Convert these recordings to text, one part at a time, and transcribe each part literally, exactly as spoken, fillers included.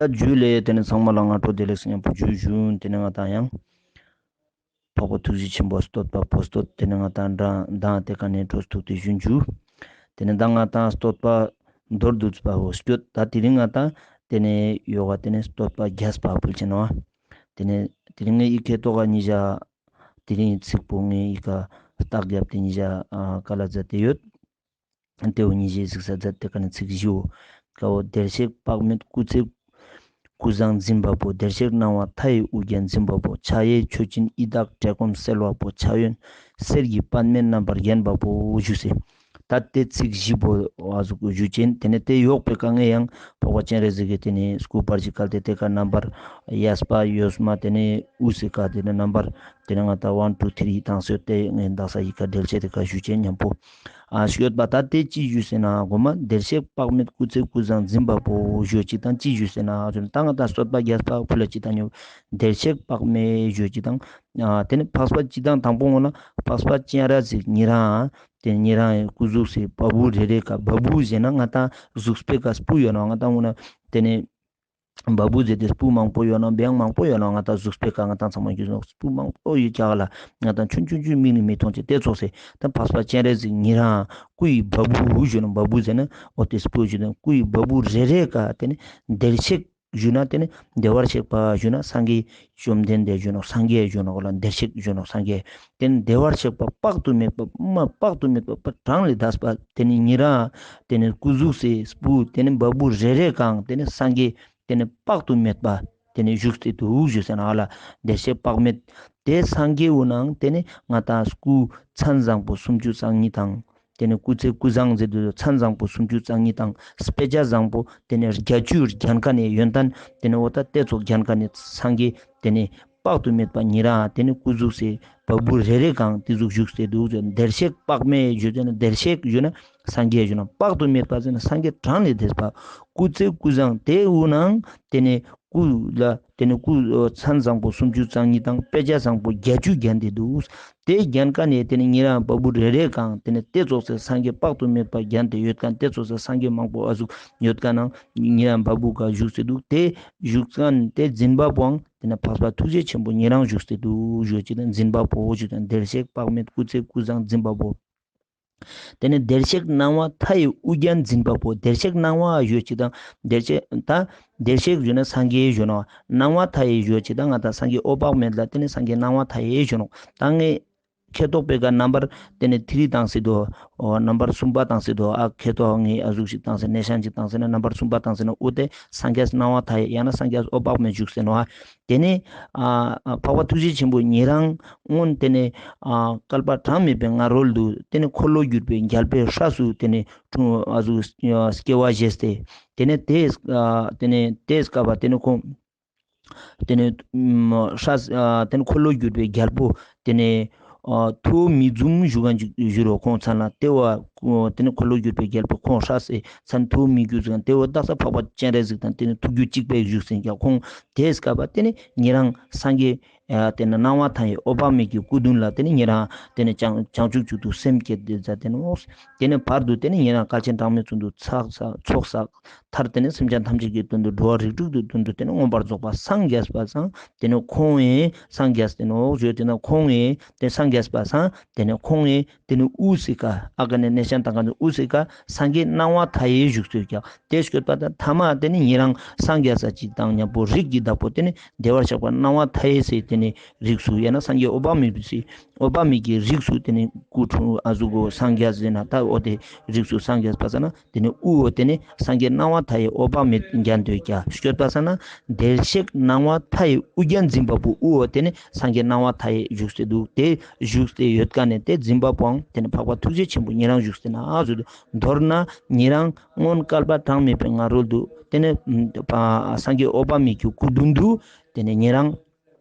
ད་ཇུ་ལེ། ཏེ་ནེ་ཚང་མ་ལ་སྔ་དྲོ་བདེ་ལེགས་ཉམ་པོ་ཇུ་ཞུ། ཏེ་ནེ་ང་ཏང་ཡང་འཕགས་པ་ཐུགས་རྗེ་ཆེན་པོ་བསྟོད་པ་པོ་བསྟོད། ཏེ་ནེ་ང་ཏང་མདང་ཏེ་ཀ་ནེ་འཕྲོ་ཐུག་སྟེ་ཞུ་ཞུ། ཏེ་ནེ་མདང་ང་ཏང་བསྟོད་པ་མདོར་བསྡུས་པ་བོ་སྐྱོད། ད་དེ་རིང་ང་ཏང་ཏེ་ནེ་ཡོག་ག་ཏེ་ནེ་བསྟོད་པ་རྒྱས་པ་ཕུལ་ཅེས་ནོག། ཏེ་ནེ་དེ་རིང་ངའི་ཁེ་ཏོག་ག་ཉིས་ཞག། དེ་རིང་ཚིག་པོ་ངའི་ཡི་ཀ་རྟགས་རྒྱབ་སྟེ་ཉིས་ཞག་ཨ་ཀ་ལ་མཛད་དེ་ཡོད། ཏེ་བོ་ཉིས་ཞག་གཟིགས་ས་མཛད་དེ་ཀ་ནེ་ཚིག་བཞི་བོ། ཀ་བོ་བདེར་གཤེགས་དཔག་མེད་སྐུ་ཚེ་ཀུན་བཟང་འཛིན་པ་པོ། བདེར་གཤེགས་སྣང་བ་མཐའ་ཡས་དབུ་རྒྱན་འཛིན་པ་པོ། ཕྱག་གཡས་མཆོག་སྦྱིན་ཡི་དྭགས་བཀྲེས་སྐོམ་སེལ་བ་པོ། ཕྱག་གཡོན་གསེར་གྱི་པདྨས་རྣམ་པར་བརྒྱན་པ་པོ་ཞུས་སེ། ད་ཏེ་ཚིག་བཞི་པོ་ཨ་ཟུག་ཞུ་ཅེན། ཏེ་ནེ་ཏེ་ཡོག་པའི་ཀ་ངའི་ཡང་འཕགས་པ་སྤྱན་རས་གཟིགས་ཀྱི་ཏེ་ནེ་སྐུ་པར་ཅིག་བཀལ་ཏེ་ཏེ་ཀ་རྣམ་པར་གཡས་པ་གཡོན་མ་ཏེ་ནེ་དབུས་སི་ཀ་ཏེ་ནེ་རྣམ་པར་ཏེ་ནེ་ང་ཏང་ཝན་ཊུ་ཐྲི་བཏང་སེ་ཡོད། ཏེ་ངའི་དག་ས་ཡི་ཀ་འགྲེལ་བཤད་ཏེ་ཀ་ཞུ་ཅེན་ཉམ་པོ་ཨ་ཞུ་ཡོད་པ། ད་ཏེ་ཅི་ཞུས་སེ་ན་གོ་མ་བདེར་གཤེགས་དཔག་མེད་སྐུ་ཚེ་ཀུན་བཟང་འཛིན་པ་པོ་ཞུ་ཅིག་དང་ཅི་ཞུས་སེ་ན་ད་ང་ཏང་བསྟོད་པ་རྒྱས་པ་ཕུལ་ཅིག་དང་ཉོ་བདེར་གཤེགས་དཔག་མེད་ཞུ་ཅིག་དང་། ཨ་ཏེ་ནེ་འཕགས་པ་སྤྱི་དང་དང་པོ་ངོ་ན་འཕགས་པ་སྤྱན་རས་གཟིགས་ཉེ་རང་ཏེ་ཉེ་རང་སྐུ་གཟུགས་སི་བ་སྤུ་རེ་རེ་ཀ་བ་སྤུ་ཟེར་ན་ང་ཏང་གཟུགས་པོའི་ཀ་སྤུ་ཡོད་ནོག། ང་ཏང་ངོ་ན་ཏེ་ནེ་བ་སྤུ་ཟེར་ཏེ་སྤུ་མང་པོ་ཡོད་ནོག། བེང་མང་པོ་ཡོད་ནོག། ང་ཏང་གཟུགས་པོའི་ཀ་ང་ཏང་ཚང་མ་རྒྱུ་ནོག་སྤུ་མང་པོ་ཡོད་ཀྱག་ལ། ང་ཏང་ཆུང་ཆུང་ཆུང་མིག་ནི་མི་མཐོང་ཅེས་ཏེ་ཙོགས་སེ་ད་འཕགས་པ་སྤྱན་རས་གཟིགས་ཉེ་རང་སྐུ་ཡི་བ་སྤུ་ཞུ་ནོག། བ་སྤུ་ཟེར་ན་འོ་ཏེ་སྤུ་ཞུ་ནོག། སྐུ་ཡི་བ་སྤུ་རེ་རེ་ཀ་ཏེ་ནེ་བདེར་གཤེགས་ཞུ་ན་ཏེ་ནེ་བདེ་བར་གཤེགས་པ་ཞུ་ན་སངས་རྒྱས་བཅོམ་ལྡན་འདས་ཞུ་ནོག། སངས་རྒྱས་ཞུ་ནོག་ལ་བདེར་གཤེགས་ཞུ་ནོག། སངས་རྒྱས་ཏེ་ནེ་བདེ་བར་གཤེགས་པ་དཔག་ཏུ་མེད་པ་མ་དཔག་ཏུ་མེད་པ་པ་གྲངས་ལས་འདས་པ་ཏེ་ནེ་ཉེ་རང་ཏེ་ནེ་སྐུ་གཟུགས་སི་སྤུ་ཏེ་ནེ་བ་སྤུ་རེ་རེ་ཀ་ཏེ་ནེ་སངས་རྒྱས་ཏེ་ནེ་དཔག་ཏུ་མེད་པ་ཏེ་ནེ་བཞུགས་ཏེ་འདུག་ཞུས་སེ་ན་ཨ་ལ་བདེར་གཤེགས་དཔག་མེད། ཏེ་སངས་རྒྱས་འོ་ནང་ཏེ་ནེ་ང་ཏང་སྐུ་མཚན་བཟང་པོ་སུམ་ཅུ་རྩ་གཉིས་དང་། ཏེ་ནེ་སྐུ་ཚེ་ཀུན་བཟང་ཟེར་དུས་མཚན་བཟང་པོ་སུམ་ཅུ་རྩ་གཉིས་དང་དཔེ་བྱད་བཟང་པོ་ཏེ་ནེ་བརྒྱད་ཅུ་རྒྱན་ཁ་ནེ་ཡོན་ཏན་ཏེ་ནེ་འོ་ད་ཏེ་ཙོགས་རྒྱན་ཁ་ནེ་སངས་རྒྱས་ཏེ་ནེ་དཔག་ཏུ་མེད་པ་ཉེ་རང་ཏེ་ནེ་སྐུ་གཟུགས་སི་བ་སྤུ་རེ་རེ་ཀ་ཏེ་ཟུག་བཞུགས་ཏེ་འདུག། བདེར་གཤེགས་དཔག་མེད་ཞུ་ཅེས་ན་བདེར་གཤེགས་ཞུ་ན་སངས་རྒྱས་ཞུ་ན་དཔག་ཏུ་མེད་པ་ཟེར་ན་སངས་རྒྱས་གྲངས་ལས་འདས་པ་སྐུ་ཚེ་ཀུན་བཟང་ཏེ་འོ་ནང་ཏེ་ནེ་སྐུ་ལ་ཏེ་ནེ་སྐུ་མཚན་བཟང་པོ་སུམ་ཅུ་རྩ་གཉིས་དང་དཔེ་བྱད་བཟང་པོ་བརྒྱད་ཅུ་རྒྱན་ཏེ་འདུག། ཏེ་རྒྱན་ཁ་ནེ་ཏེ་ནེ་ཉེ་རང་བ་སྤུ་རེ་རེ་ཀ་ཏེ་ནེ་ཏེ་ཙོགས་སེ་སངས་རྒྱས་དཔག་ཏུ་མེད་པ་རྒྱན་ཏེ་ཡོད་ཁན་ཏེ་ཙོགས་སེ་སངས་རྒྱས་མང་པོ་ཨ་ཟུག་ཡོད་ཁན་ནང་ཉེ་རང་བ་སྤུ་ཀ་བཞུགས་སེ་འདུག། ཏེ་བཞུགས་ཁན་ཏེ་འཛིན་པ་པོའང་ཏེ་ནེ་འཕགས་པ་ཐུགས་རྗེ་ཆེན་པོ་ཉེ་རང་བཞུགས་སེ་འདུག་ཞུ་ཅེས་དང་འཛིན་པ་པོ་ཞུ་དང་བདེར་གཤེགས་དཔག་མེད་སྐུ་ཚེ་ཀུན་བཟང་འཛིན་པ་པོ། ཏེ་ནེ་བདེར་གཤེགས་སྣང་བ་མཐའ་ཡས་དབུ་རྒྱན་འཛིན་པ་པོ། བདེར་གཤེགས་སྣང་བ་ཞུ་ཅེས་དང་བདེར་གཤེགས་ད་བདེར་གཤེགས་ཞུ་ན་སངས་རྒྱས་ཞུ་ནོག། སྣང་བ་མཐའ་ཡས་ཞུ་ཅེས་དང་ང་ཏང་སངས་རྒྱས་འོད་དཔག་མེད་ལ་ཏེ་ནེ་སངས་རྒྱས་སྣང་བ་མཐའ་ཡས་ཞུ་ནོག། ད་ངའི་ཁེ་ཏོག་པའི་ཀ་རྣམ་པར་ཏེ་ནེ་ཐི་རི་བཏང་སེ་འདུག། འོ་རྣམ་པར་གསུམ་པ་བཏང་སེ་འདུག། ཨ་ཁེ་ཏོག་ངའི་ཨ་ཟུག་ཞིག་བཏང་སེ་ནེ་ཤན་ཞིག་བཏང་སེ་ན་རྣམ་པར་གསུམ་པ་བཏང་སེ་ན་འོ་ཏེ་སངས་རྒྱས་སྣང་བ་མཐའ་ཡས་ཡང་ན་སངས་རྒྱས་འོད་དཔག་མེད་བཞུགས་སེ་ནོག། ཏེ་ནེ་ཨ་འཕགས་པ་ཐུགས་རྗེ་ཆེན་པོ་ཉེ་རང་སྔོན་ཏེ་ནེ་ཨ་བསྐལ་པ་གྲངས་མེད་པའི་སྔ་རོལ་དུ་ཏེ་ནེ་འཁོར་ལོ་བསྒྱུར་བའི་རྒྱལ་པོའི་སྲས་སུ་ཏེ་ནེ་འཁྲུངས་ཨ་ཟུག་སྐྱེ་བ་བཞེས་ཏེ་ཏེ་ནེ་ཏེ་ཨ་ཏེ་ནེ་ཏེ་སྐབས་པ་ཏེ་ནེ་ཁོང་ཏེ་ནེ་ཨ་སྲས་ཨ་ཏེ་ནེ་འཁོར་ལོ་བསྒྱུར་བའི་རྒྱལ་པོ་ཏེ་ནེ་ཨ་ཐུ་བོ་མི་འཛུམ་ཞུ་ཁན་ཞིག་ཞུ་རོག། ཁོང་མཚན་ལ་ཏེ་བོ་ཨ་ཏེ་ནེ་འཁོར་ལོ་བསྒྱུར་བའི་རྒྱལ་པོ་ཁོང་སྲས་སི་མཚན་ཐུ་བོ་མི་འཛུམ་ཞུ་ཁན་ཏེ་བོ་དག་ས་འཕགས་པ་སྤྱན་རས་གཟིགས་དང་ཏེ་ནེ་ཐུགས་རྒྱུད་གཅིག་པའི་བཞུགས་སེ་ཀྱང་ཁོང་ཏེ་སྐབས་པ་ཏེ་ནེ་ཉེ་རང་སངས་རྒྱས་ཨ་ཏེ་ནེ་སྣང་བ་མཐའ་ཡས་འོད་དཔག་མེད་ཀྱི་སྐུ་མདུན་ལ་ཏེ་ནེ་ཉེ་རང་ཏེ་ནེ་བྱང་བྱང་ཆུབ་མཆོག་ཏུ་སེམས་བསྐྱེད་དེ་མཛད་དེ་ནོག། ཏེ་ནེ་བར་དུ་ཏེ་ནེ་ཉེ་རང་བསྐལ་ཆེན་གྲངས་མེད་ཀུན་ཏུ་ཚོགས་བསགས་ཚོགས་བསགས་མཐར་ཏེ་ནེ་སེམས་ཅན་ཐམས་ཅད་ཀྱི་དོན་དུ་འགྲོ་བ་རིགས་དྲུག་གི་དོན་དུ་ཏེ་ནེ་མངོན་པར་རྫོགས་པ་སངས་རྒྱས་པ་སང་ཏེ་ནེ་ཁོང་ངི་སངས་རྒྱས་ཏེ་ནོག་ཞུ་ཏེ་ན་ཁོང་ངི་ཏེ་སངས་རྒྱས་པ་སང་ཏེ་ནེ་ཁོང་ངི་ཏེ་ནེ་དབུ་སི་ཀ་ཨ་ཀ་ནེ་ནེ་ཤན་དང་ཀ་ནེ་དབུ་སི་ཀ་སངས་རྒྱས་སྣང་བ་མཐའ་ཡས་བཞུགས་སུ་ཀྱང་ཏེ་སྐྱོད་པ་དང་ཐ་མ་ཏེ་ནེ་ཉེ་རང་སངས་རྒྱས་ས་ཅིག་དང་མཉམ་པོ་རིགས་ཀྱི་བདག་པོ་ཏེ་ནེ་བདེ་བར་གཤེགས་པ་སྣང་བ་མཐའ་ཡས་སི་ཏེ་ནེ་རིགས་སུ་ཡང་ན་སངས་རྒྱས་འོད་དཔག་མེད་སི་འོད་དཔག་མེད་ཀྱི་རིགས་སུ་ཏེ་ནེ་སྐུ་འཁྲུངས་ཨ་ཟུག་གོ་སངས་རྒྱས་ཟེར་ན་ད་འོ་ཏེ་རིགས་སུ་སངས་རྒྱས་པ་ས་ན་ཏེ་ནེ་དབུ་འོ་ཏེ་ནེ་སངས་རྒྱས་སྣང་བ་མཐའ་ཡས་འོད་དཔག་མེད་རྒྱན་དུ་ཀྱང་སྐྱོད་པ་ས་ན་བདེར་གཤེགས་སྣང་བ་མཐའ་ཡས་དབུ་རྒྱན་འཛིན་པ་པོ་དབུ་འོ་ཏེ་ནེ་སངས་རྒྱས་སྣང་བ་མཐའ་ཡས་བཞུགས་སེ་འདུག། ཏེ་བཞུགས་ཏེ་ཡོད་ཀ་ནེ་ཏེ་འཛིན་པ་པོའང་ཏེ་ནེ་འཕགས་པ་ཐུགས་རྗེ་ཆེན་པོ་ཉེ་རང་བཞུགས་སེ་ན་ཨ་ཟུག་མདོར་ན་ཉེ་རང་སྔོན་བསྐལ་པ་གྲངས་མེད་པའི་སྔ་རོལ་དུ་ཏེ་ནེ་སངས་རྒྱས་འོད་དཔག་མེད་ཀྱི་སྐུ་མདུན་དུ་ཏེ་ནེ་ཉེ་རང་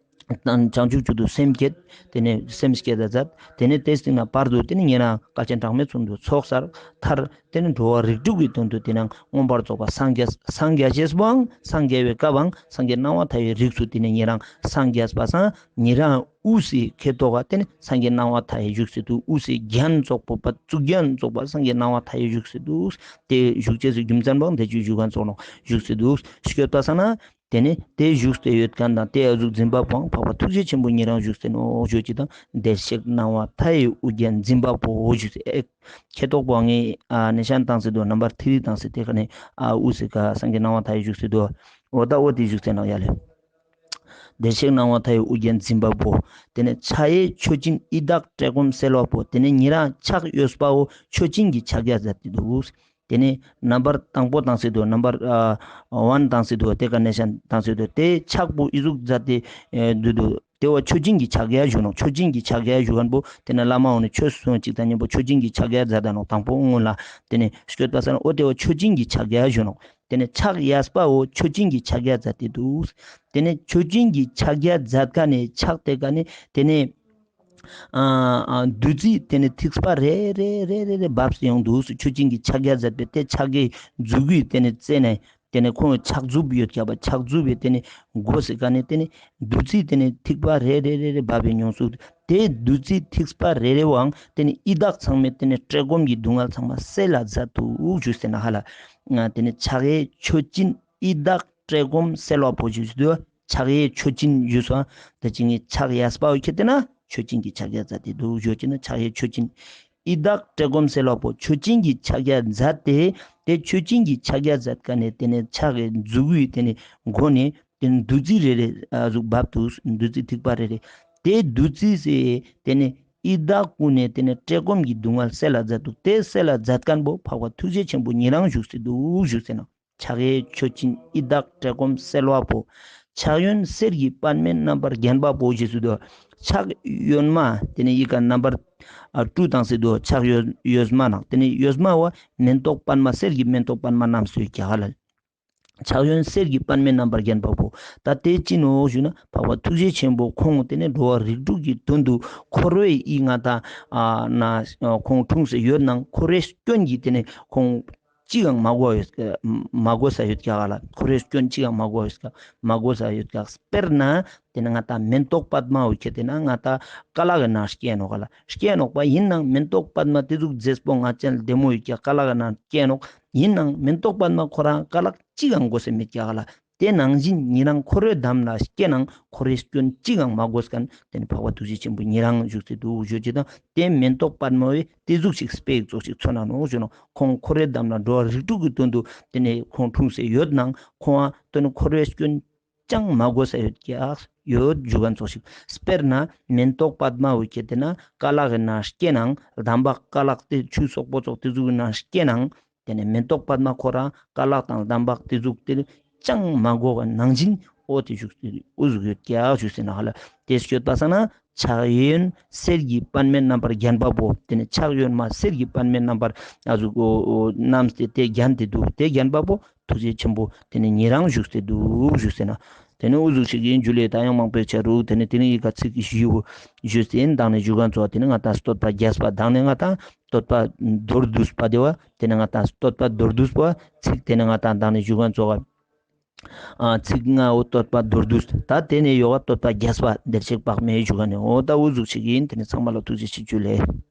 བྱང་ཆུབ་མཆོག་ཏུ་སེམས་བསྐྱེད། དེ་ནས་སེམས་བསྐྱེད་ད་མཛད། དེ་ནས་དེའི་སྟིང་ནེ་བར་དུ་དེ་ནས་ཉེ་རང་བསྐལ་ཆེན་གྲངས་མེད་གསུམ་དུ་ཚོགས་བསགས་མཐར། དེ་ནས་འགྲོ་བ་རིགས་དྲུག་གི་དོན་དུ་དེ་ནས་མངོན་པར་རྫོགས་པ་སངས་རྒྱས། སངས་རྒྱས་ཞེས་པའང་སངས་རྒྱས་པའི་སྐབས་འང་སངས་རྒྱས་སྣང་བ་མཐའ་ཡས་རིགས་སུ་དེ་ནས་ཉེ་རང་སངས་རྒྱས་པ་སང་ཉེ་རང་དབུས་སི་ཁེ་ཐོག་ག་དེ་ནས་སངས་རྒྱས་སྣང་བ་མཐའ་ཡས་བཞུགས་སེ་འདུག། དབུས་སི་རྒྱན་རྫོགས་པ་གཙུག་རྒྱན་རྫོགས་པ་སངས་རྒྱས་སྣང་བ་མཐའ་ཡས་བཞུགས་སེ་འདུག། དེ་བཞུགས་ཅེས་སི་རྒྱུ་མཚན་པོའང་དེ་ཅིག་བཞུགས་ཁན་ཙོགས་ནོག། བཞུགས་སེ་འདུག། སྐྱོད་པ་སང་ན། དེ་ནས་དེ་བཞུགས་ཏེ་ཡོད་ཁན་དང་དེ་ཨ་ཟུག་འཛིན་པ་པོའང་འཕགས་པ་ཐུགས་རྗེ་ཆེན་པོ་ཉེ་རང་བཞུགས་སེ་ནོག་ཞུ་ཅེས་དང་བདེར་གཤེགས་སྣང་བ་མཐའ་ཡས་དབུ་རྒྱན་འཛིན་པ་པོ་བཞུགས་སེ། ཨེ་ཁེ་ཐོག་པོ་ངས་ཨ་ནི་ཤན་བཏང་སེ་འདུག། ནམ་བར་ཐིག་རིས་བཏང་སེ་དེ་ཀ་ནས་ཨ་དབུས་སི་ཀ་སངས་རྒྱས་སྣང་བ་མཐའ་ཡས་བཞུགས་སེ་འདུག། འོ་ད་འོ་དེ་བཞུགས་སེ་ནོག་ཡ་ལེ། བདེར་གཤེགས་སྣང་བ་མཐའ་ཡས་དབུ་རྒྱན་འཛིན་པ་པོ། དེ་ནས་ཕྱག་གཡས་མཆོག་སྦྱིན་ཡི་དྭགས་བཀྲེས་སྐོམ་སེལ་བ་པོ། དེ་ནས་ཉེ་རང་ཕྱག་གཡས་པའོ་མཆོག་སྦྱིན་གྱི་ཕྱག་རྒྱ་མཛད་དེ་འདུག། དེ་ནས་ནམ་བར་དང་པོ་བཏང་སེ་འདུག། ནམ་བར་ཨ་ཝན་བཏང་སེ་འདུག། དེ་ཀ་ནས་ཤན་བཏང་སེ་འདུག། དེ་ཕྱག་པོ་ཨི་ཟུག་མཛད་དེ་ཨེ་འདུག་འདུག། དེ་བོ་མཆོག་སྦྱིན་གྱི་ཕྱག་རྒྱ་ཞུ་ནོག། མཆོག་སྦྱིན་གྱི་ཕྱག་རྒྱ་ཞུ་ཁན་པོ་དེ་ནས་བླ་མ་འོ་ནི་ཆོས་གསུངས་ཅིག་དང་མཉམ་པོ་མཆོག་སྦྱིན་གྱི་ཕྱག་རྒྱ་མཛད་ད་ནོག། དང་པོ་སྔོན་ལ་དེ་ནས་སྐྱོད་པ་སང་ན་འོ་དེ་བོ་མཆོག་སྦྱིན་གྱི་ཕྱག་རྒྱ་ཞུ་ནོག། དེ་ནས་ཕྱག་གཡས་པའོ་མཆོག་སྦྱིན་གྱི་ཕྱག་རྒྱ་མཛད་དེ་འདུག། དེ་ནས་མཆོག་སྦྱིན་གྱི་ཕྱག་རྒྱ་མཛད་ཁན་ནི་ཕྱག་དེ་ཀ་ནས་དེ་ནས་ཨ་ཨ་བདུད་རྩི་དེ་ནས་ཐིགས་པ་རེ་རེ་རེ་རེ་རེ་བབས་སེ་ཡོང་འདུག། མཆོག་སྦྱིན་གྱི་ཕྱག་རྒྱ་མཛད་པའི་དེ་ཕྱག་གི་མཛུ་གུའི་དེ་ནས་རྩེ་ནས་དེ་ནས་ཁོང་ཕྱག་མཛུབ་ཡོད་ཀྱག་པ། ཕྱག་མཛུབ་པའི་དེ་ནས་མགོ་སེ་ཀ་ནས་དེ་ནས་བདུད་རྩི་དེ་ནས་ཐིགས་པ་རེ་རེ་རེ་རེ་བབས་པའི་མྱོང་ཚུལ། དེ་བདུད་རྩི་ཐིགས་པ་རེ་རེ་བོའང་དེ་ནས་ཡི་དྭགས་ཚང་མའི་དེ་ནས་བཀྲེས་སྐོམ་གྱི་སྡུག་བསྔལ་ཚང་མ་སེལ་ལ་མཛད་འདུག་ཞུས་ཟེར་ན་ཧ་ལ། ང་དེ་ནས་ཕྱག་གཡས་མཆོག་སྦྱིན་ཡི་དྭགས་བཀྲེས་སྐོམ་སེལ་བ་པོ་ཞུས་སེ་འདུག། ཕྱག་གཡས་མཆོག་སྦྱིན་ཞུས་སོ། ད་ཅི་ངས་ཕྱག་གཡས་པ་བོ་ཁྱེར་ཏེ་ན་མཆོག་སྦྱིན་གྱི་ཕྱག་རྒྱ་མཛད་དེ་འདུག་ཞུ་ཅེ་ན་ཕྱག་གཡས་མཆོག་སྦྱིན། ཡི་དྭགས་བཀྲེས་སྐོམ་སེལ་བ་པོ་མཆོག་སྦྱིན་གྱི་ཕྱག་རྒྱ་མཛད་དེ། དེ་མཆོག་སྦྱིན་གྱི་ཕྱག་རྒྱ་མཛད་ཀ་ནས་དེ་ནས་ཕྱག་གི་མཛུ་གུའི་དེ་ནས་མགོ་ནས་དེ་ནས་བདུད་རྩི་རེ་རེ་ཨ་ཟུག་བབས་འདུག། བདུད་རྩི་ཐིགས་པ་རེ་རེ། དེ་བདུད་རྩི་སེ་དེ་ནས་ཡི་དྭགས་ཀུན་ནས་དེ་ནས་བཀྲེས་སྐོམ་གྱི་སྡུག་བསྔལ་སེལ་ལ་མཛད་འདུག། དེ་སེལ་ལ་མཛད་ཁན་པོ་འཕགས་པ་ཐུགས་རྗེ་ཆེན་པོ་ཉེ་རང་བཞུགས་སེ་འདུག་ཞུས་ཟེར་ན། ཕྱག་གཡས་མཆོག་སྦྱིན་ཡི་དྭགས་བཀྲེས་སྐོམ་སེལ་བ་པོ། ཕྱག་གཡོན་གསེར་གྱི་པདྨའི་རྣམ་པར་བརྒྱན་པ་པོ་ཞེས་སུ་འདུག། ཕྱག་གཡོན་མ་དེ་ནས་ཡི་ག་རྣམ་པར་ཨ་དྲུག་བཏང་སེ་འདུག། ཕྱག་གཡོན་གཡོན་མ་ནང་དེ་ནས་གཡོན་མ་བ་མེན་ཏོག་པདྨ་གསེར་གྱི་མེན་ཏོག་པདྨ་རྣམས་སུ་ཡོད་ཀྱག་ལ། ཕྱག་གཡོན་གསེར་གྱི་པདྨའི་རྣམ་པར་བརྒྱན་པ་པོ། ད་དེ་ཅི་ནོག་ཞུ་ན་འཕགས་པ་ཐུགས་རྗེ་ཆེན་པོ་ཁོང་དེ་ནས་འགྲོ་བ་རིགས་དྲུག་གི་དོན་དུ་འཁོར་བའི་ཡི་ང་དང་ཨ་ན་ཁོང་འཁྲུངས་སེ་ཡོད་ནང་འཁོར་བའི་སྐྱོན་གྱི་དེ་ནས་ཁོང་ཅི་ཡང་མ་གོས་མ་གོས་ས་ཡོད་ཀྱག་ལ། འཁོར་བའི་སྐྱོན་ཅི་ཡང་མ་གོས་མ་གོས་ས་ཡོད་ཀྱག། དཔེར་ན་དེ་ནས་ང་དང་མེན་ཏོག་པདྨ་འོ་ཁྱེར་ཏེ་ན་ང་དང་ཀ་ལག་གི་ནང་སྐྱེས་ནོག་ལ། སྐྱེས་ནོག་པ་ཡིན་ནང་མེན་ཏོག་པདྨ་དེ་ཟུག་མཛེས་པོ་ང་ཅན་ལྡེ་མོ་ཡོད་ཀྱག་ཀ་ལག་གི་ནང་སྐྱེས་ནོག། ཡིན་ནང་མེན་ཏོག་པདྨ་ཁོ་རང་ཀ་ལག་ཅི་ཡང་གོས་ས་མེད་ཀྱག་ལ། དེ་ནང་བཞིན་ཉེ་རང་འཁོར་བའི་འདམ་ལ་སྐྱེས་ནང་འཁོར་བའི་སྐྱོན་ཅི་ཡང་མ་གོས་ཁན་དེ་ནས་འཕགས་པ་ཐུགས་རྗེ་ཆེན་པོ་ཉེ་རང་བཞུགས་སེ་འདུག་ཞུ་ཅེ་དང་དེ་མེན་ཏོག་པདྨ་བོ་དེ་ཟུག་ཅིག་དཔེ་ཙོགས་ཤིག་མཚོན་ན་ནོག་ཞུ་ནོག། ཁོང་འཁོར་བའི་འདམ་ལ་འགྲོ་བ་རིགས་དྲུག་གི་དོན་དུ་དེ་ནས་ཁོང་འཁྲུངས་སེ་ཡོད་ནང་ཁོང་ཨ་དོན་འཁོར་བའི་སྐྱོན་ཅང་མ་གོས་ས་ཡོད་ཀྱག་ཡོད་ཞུ་ཁན་ཙོགས་ཤིག། དཔེར་ན་མེན་ཏོག་པདྨ་འོ་ཁྱེར་ཏེ་ན་ཀ་ལག་གི་ནང་སྐྱེས་ནང་འདམ་བག་ཀ་ལག་དེ་ཆུ་སོག་པོ་ཙོགས་དེ་ཟུག་གི་ནང་སྐྱེས་ནང་དེ་ནས་མེན་ཏོག་པདྨ་ཁོ་རང་ཀ་ལག་དང་འདམ་བག་དེ་ཟུག་དེ་ཅང་མ་གོས་པ་ནང་བཞིན་འོ་དེ་བཞུགས་ཏེ་འུ་ཟུག་ཡོད་ཀྱག་ཞུས་ཟེར་ན་ཧ་ལ། དེ་སྐྱོད་པ་སང་ན་ཕྱག་གཡོན་གསེར་གྱི་པདྨའི་རྣམ་པར་བརྒྱན་པ་པོ། དེ་ནས་ཕྱག་གཡོན་མ་གསེར་གྱི་པདྨའི་རྣམ་པར་ཨ་ཟུག་འོ་འོ་བསྣམས་ཏེ་དེ་བརྒྱན་ཏེ་འདུག། དེ་བརྒྱན་པ་པོ་ཐུགས་རྗེ་ཆེན་པོ་དེ་ནས་ཉེ་རང་བཞུགས་ཏེ་འདུག་ཞུས་ཟེར་ན། དེ་ནས་འུ་ཟུག་ཞིག་ཡིན་རྒྱུ་ལས་ད་ཡང་མང་པོའི་ཆ་རུ་དེ་ནས་དེ་ནས་ཡི་ག་ཚིག་གི་ཞུ་ཞུས་ཏེ་ཡིན་དང་ནས་ཞུ་ཁན་ཙོགས་དེ་ནས་ང་དང་བསྟོད་པ་རྒྱས་པ་དང་ནས་ང་དང་བསྟོད་པ་མདོར་བསྡུས་པ་དེ་བ། དེ་ནས་ང་དང་བསྟོད་པ་མདོར་བསྡུས་པ་ཚིག་དེ་ནས་ང་དང་དང་ནས་ཞུ་ཁན་ཙོགས་ཨ་ཚིག་ལྔ་བོ་བསྟོད་པ་མདོར་བསྡུས། ད་དེ་ནས་ཡོག་བསྟོད་པ་རྒྱས་པ་བདེར་གཤེགས་དཔག་མེད་ཞུ་ཁན་ནས་འོ་ད་འུ་ཟུག་ཞིག་ཡིན། དེ་ནས་ཚང་མ་ལ་ཐུགས་རྗེ་ཆེ་ཞུ་ལེ།